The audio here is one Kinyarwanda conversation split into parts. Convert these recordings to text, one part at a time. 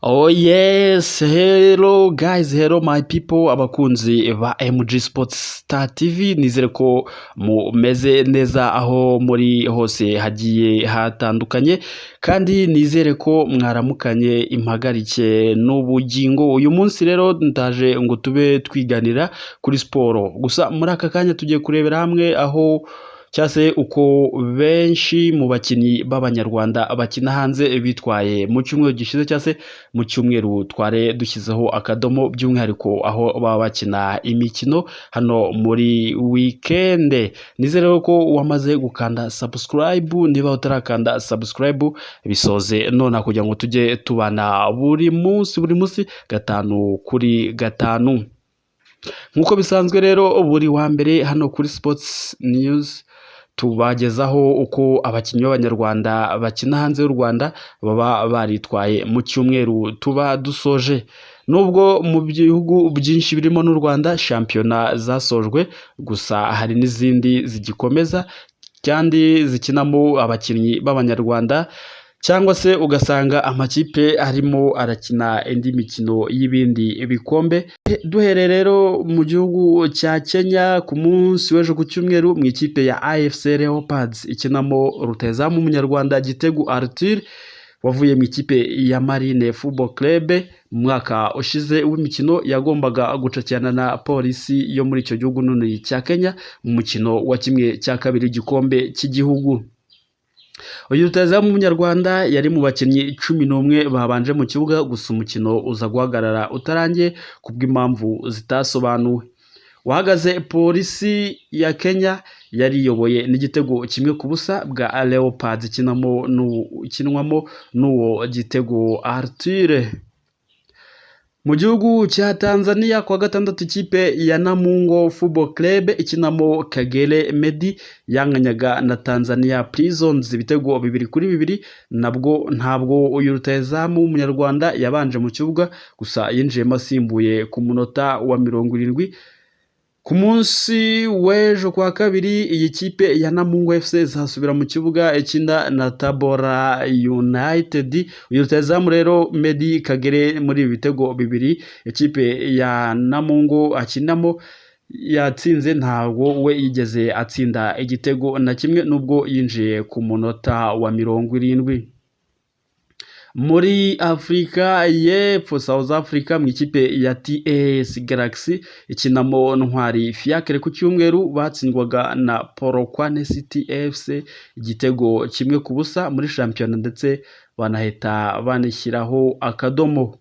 Oh yes, hello guys, hello my people, abakunzi ba MG Sports Star TV, nizere ko mumeze neza aho muri hose hagiye hatandukanye, kandi nizere ko mwaramukanye impagarike n'ubugingo. Uyu munsi rero ndaje ngo tube twiganira kuri siporo, gusa muri aka kanya tugiye kurebera hamwe aho cyangwa se uko benshi mu bakinnyi b'Abanyarwanda bakina hanze bitwaye mu cyumweru gishize, cyangwa se mu cyumweru tware dushyizeho akadomo, by'umwihariko aho baba bakina imikino hano muri weekend. Nizere ko wamaze gukanda subscribe, niba utarakanda subscribe bisoze nonaha kugira ngo tujye tubana buri munsi buri munsi gatanu kuri gatanu. Nk'uko bisanzwe rero, buri wa mbere hano kuri Sports News tubagezaho uko abakinnyi b'Abanyarwanda bakina hanze y'u Rwanda baba baritwaye mu cyumweru tuba dusoje. Nubwo mu bihugu byinshi birimo n'u Rwanda shampiyona zasojwe, gusa hari n'izindi zigikomeza kandi zikinamo abakinnyi b'Abanyarwanda, cyangwa se ugasanga amakipe arimo arakina indi mikino y'ibindi bikombe. Duhereye rero mu gihugu cya Kenya, ku munsi w'ejo ku cyumweru, mu ikipe ya AFC Leopards ikinamo rutahizamu w'Umunyarwanda Gitego Arthur wavuye mu ikipe ya Marine Football Club mu mwaka ushize w'imikino, yagombaga gucakirana na Polisi yo muri icyo gihugu none cya Kenya mu mukino wa 1/2 igikombe cy'igihugu. Uyu rutahizamu w'Umunyarwanda yari mu bakinnyi 11 babanje mu kibuga, gusa umukino uza guhagarara utarangiye kubw'impamvu zitasobanuwe. Wahagaze Polisi ya Kenya yari iyoboye n'igitego 1-0 bwa Leopards ikinwamo n'uwo Gitego Arthur. Mu gihugu cya Tanzania, kuwa gatandatu, ikipe ya Namungo Football Club ikinamo Kagere Medi yanganyaga na Tanzania Prisons ibitego 2-2. Nabwo ntabwo uyu rutahizamu w'Umunyarwanda yabanje mu kibuga, gusa yinjiyemo asimbuye ku munota wa 70. Ku munsi w'ejo kuwa kabiri, iyi kipe ya Namungo FC izasubira mu kibuga ikina na Tabora United. Uyu rutahizamu rero Medi Kagere, muri ibi bitego bibiri ikipe ya Namungo akinamo yatsinze, ntabwo we yigeze atsinda igitego na kimwe nubwo yinjiye ku munota wa 70. Muri Afurika y'Epfo, South Africa, mu ikipe ya TS Galaxy ikinamo Ntwari Fiacre, ku cyumweru batsindwaga na Polokwane City FC igitego 1-0 muri shampiyona, ndetse banahita banishyiraho akadomo.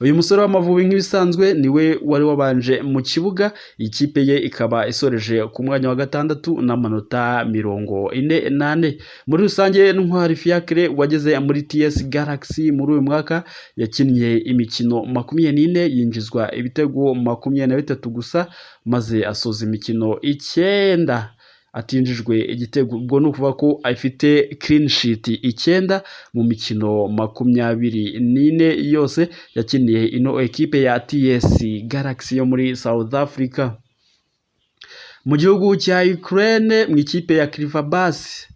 Uyu musore w'Amavubi nk'ibisanzwe niwe wari wabanje mu kibuga, ikipe ye ikaba isoreje ku mwanya wa gatandatu n'amanota 44. Muri rusange, Ntwari Fiacre wageze muri TS Galaxy muri uyu mwaka yakinnye imikino 24, yinjizwa ibitego 23 gusa, maze asoza imikino icyenda atinjijwe igitego. Ubwo ni ukuvuga ko afite clean sheet icyenda mu mikino 24 yose yakiniye ino ekipe ya TS Galaxy yo muri South Africa. Mu gihugu cya Ukraine, mu ikipe ya Kryvbas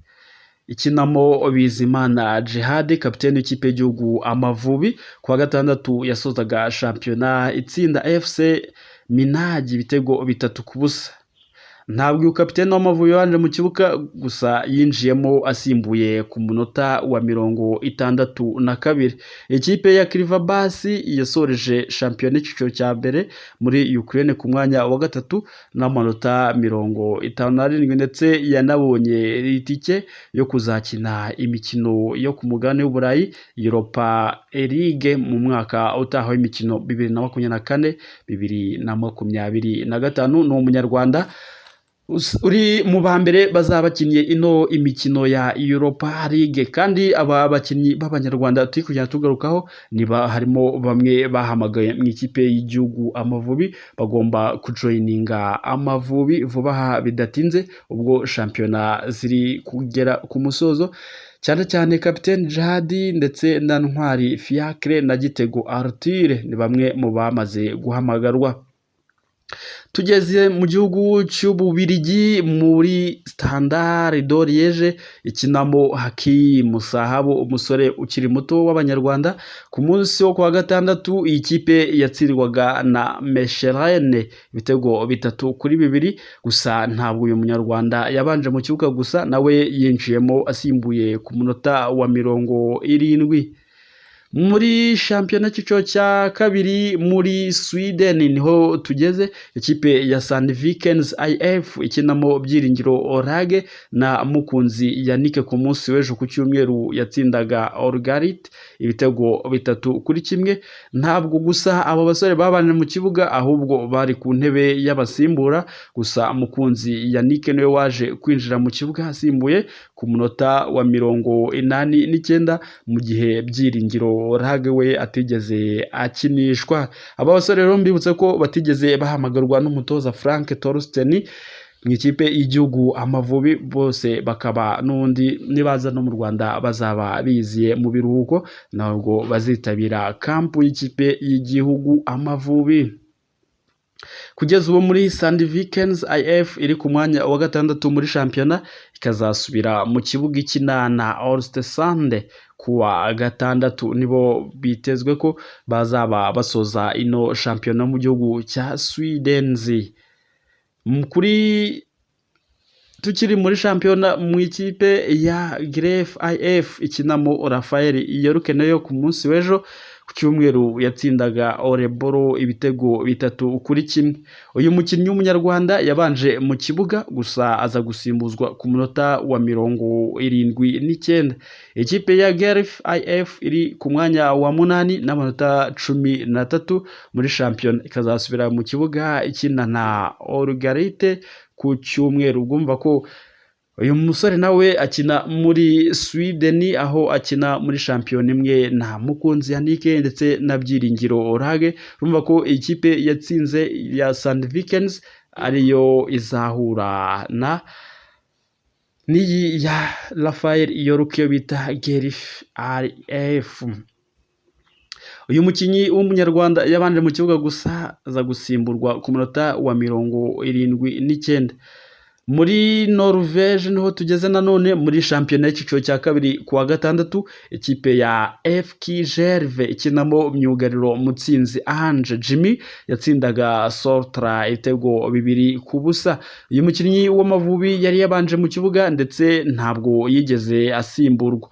ikinamo Bizimana Djihad, kapiteni w'ikipe y'igihugu Amavubi, kuwa gatandatu yasozaga shampiyona itsinda FC Minaj ibitego 3-0. Ntabwo uyu kapiteni w'Amavubi yabanje mu kibuga, gusa yinjiyemo asimbuye ku munota wa 62. Ikipe ya Kryvbas yasoreje shampiyona y'icyiciro cya mbere muri Ukraine ku mwanya wa gatatu n'amanota 57, ndetse yanabonye itike yo kuzakina imikino yo ku mugabane w'Uburayi, Europa League, mu mwaka utaha w'imikino 2024 2025. Ni Umunyarwanda uri mu ba mbere bazaba bakinnye ino imikino ya Europa League. Kandi aba bakinnyi b'Abanyarwanda turi kugenda tugarukaho niba harimo bamwe bahamagaye mu ikipe y'igihugu Amavubi, bagomba kujoininga Amavubi vuba aha bidatinze ubwo shampiyona ziri kugera ku musozo, cyane cyane kapiteni Djihad ndetse na Ntwari Fiacre na Gitego Arthur ni bamwe mu bamaze guhamagarwa. Tugeze mu gihugu cy'Ububirigi, muri Standard de Liège ikinamo Hakimu Sahabo, umusore ukiri muto w'Abanyarwanda. Ku munsi wo kuwa gatandatu iyi kipe yatsindwaga na Mechelen ibitego 3-2. Gusa ntabwo uyu munyarwanda yabanje mu kibuga, gusa nawe yinjiyemo asimbuye ku munota wa 70. Muri shampiyona cyiciro cya kabiri muri Sweden niho tugeze. Ikipe ya Sandvikens IF ikinamo Byiringiro Orage na Mukunzi Yannick, ku munsi w'ejo ku cyumweru yatsindaga Orgarit ibitego 3-1. Ntabwo gusa abo basore babanje mu kibuga, ahubwo bari ku ntebe y'abasimbura. Gusa Mukunzi Yannick niwe waje kwinjira mu kibuga asimbuye ku munota wa 89, mu gihe Byiringiro Orage we atigeze akinishwa. Aba basore rero mbibutse ko batigeze bahamagarwa n'umutoza Frank Torsten mu ikipe y'igihugu Amavubi. Bose bakaba n'ubundi nibaza no mu Rwanda bazaba biziye mu biruhuko, ntabwo bazitabira camp y'ikipe y'igihugu Amavubi. Kugeza ubu muri Sandvikens IF iri ku mwanya wa gatandatu muri shampiyona, ikazasubira mu kibuga ikina na Östersund kuwa gatandatu. Nibo bitezwe ko bazaba basoza ino shampiyona mu gihugu cya Sweden. Kuri tukiri muri shampiyona, mu ikipe ya Gref IF ikinamo Rafael York, nayo ku munsi w'ejo ku cyumweru yatsindaga Örebro ibitego 3-1. Uyu mukinnyi w'umunyarwanda yabanje mu kibuga, gusa aza gusimbuzwa ku munota wa 79. Ikipe ya Gref IF iri ku mwanya wa munani n'amanota 13 muri shampiyona, ikazasubira mu kibuga ikina na Örgryte ku cyumweru. Ubwumva ko uyu musore nawe akina muri Sweden, aho akina muri shampiyona imwe na Mukunzi Yannick ndetse na Byiringiro Orage. Urumva ko ikipe yatsinze ya Sandvikens ariyo izahura na n'iyi ya Rafael York yo bita Gerif IF. Uyu mukinnyi w'umunyarwanda yabanje mu kibuga, gusa aza gusimburwa ku munota wa 79. Muri Norvege niho tugeze nanone, muri shampiyona y'icyiciro cya kabiri. Ku wa gatandatu ikipe ya FK Jerv ikinamo myugariro Mutsinzi Ange Jimmy yatsindaga Sotra ibitego 2-0. Uyu mukinnyi w'Amavubi yari yabanje mu kibuga ndetse ntabwo yigeze asimburwa.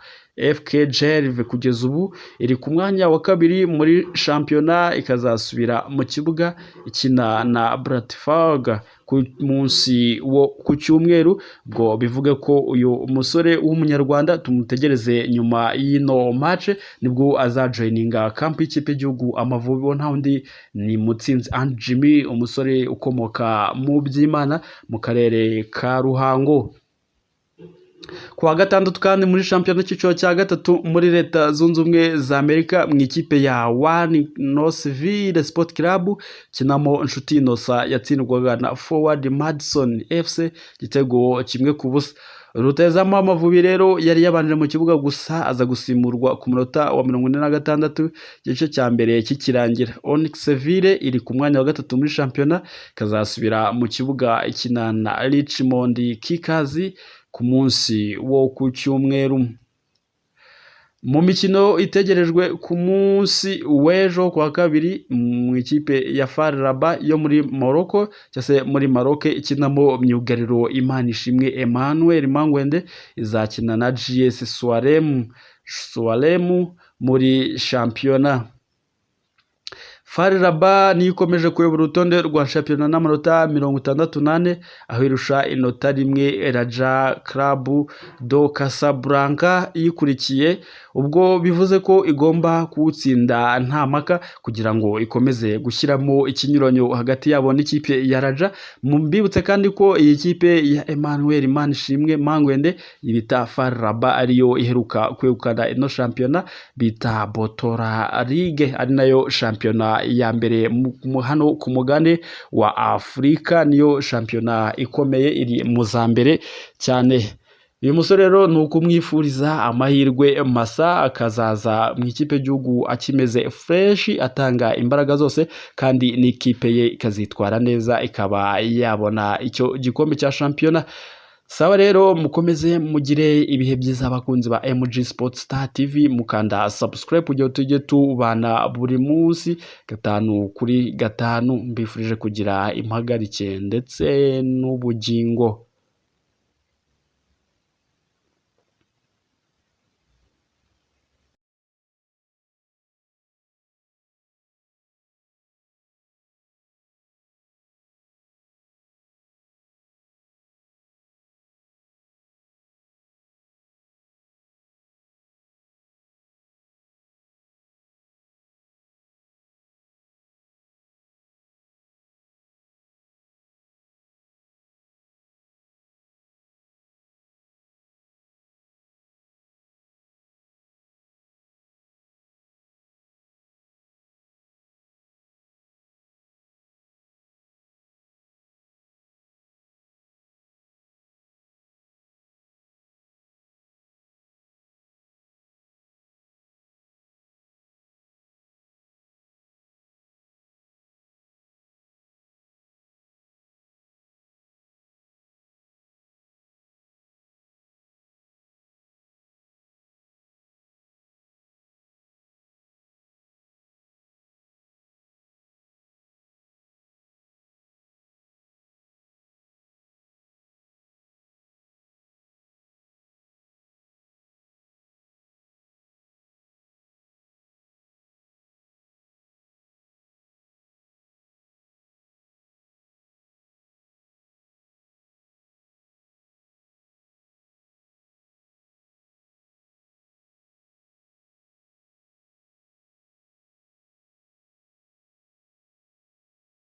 FK Jerv kugeza ubu iri ku mwanya wa kabiri muri shampiyona, ikazasubira mu kibuga ikina na Brattvåg ku munsi wo ku cyumweru. Ubwo bivuge ko uyu musore w'umunyarwanda tumutegereze nyuma y'ino match, nibwo azajoininga camp y'ikipe y'igihugu Amavubi. Bo nta wundi ni Mutsinzi Ange Jimmy, umusore ukomoka mu Byimana mu karere ka Ruhango. Ku wa gatandatu kandi muri shampiyona cyiciro cya gatatu muri Leta Zunze Ubumwe za Amerika, mu ikipe ya One Northville Sport Club kinamo Nshuti Innocent yatsindwaga na Forward Madison FC igitego 1-0. Rutahizamu w'Amavubi rero yari yabanje mu kibuga, gusa aza gusimburwa ku munota wa 46 igice cya mbere kikirangira. Onyxville iri ku mwanya wa gatatu muri shampiyona, ikazasubira mu kibuga ikina na Richmond Kickers ku munsi wo ku cyumweru. Mu mikino itegerejwe ku munsi w'ejo ku wa kabiri, mu ikipe ya FAR Rabat yo muri Morocco cyangwa se muri Maroc ikinamo myugariro Imanishimwe Emmanuel Mangwende, izakina na GS Soualem muri shampiyona. FAR Rabat niyo ikomeje kuyobora urutonde rwa shampiyona n'amanota 64, aho irusha inota rimwe Raja Club de Casablanca iyikurikiye. Ubwo bivuze ko igomba kuwutsinda nta mpaka kugira ngo ikomeze gushyiramo ikinyuranyo hagati yabo n'ikipe ya Raja. Mbibutse kandi ko iyi kipe ya Emmanuel Manishimwe Mangwende bita FAR Rabat ariyo iheruka kwegukana ino shampiyona bita Botola League, ari nayo shampiyona ya mbere hano ku mugabane wa Afurika. Niyo shampiyona ikomeye, iri mu za mbere cyane. Uyu musore rero ni ukumwifuriza amahirwe masa, akazaza mu ikipe y'igihugu akimeze fresh, atanga imbaraga zose, kandi n'ikipe ye ikazitwara neza, ikaba yabona icyo gikombe cya shampiyona. Sawa rero, mukomeze mugire ibihe byiza, abakunzi ba MG Sports Star TV. Mukanda subscribe kugira ngo tujye tubana buri munsi 5 kuri 5. Mbifurije kugira impagarike ndetse n'ubugingo.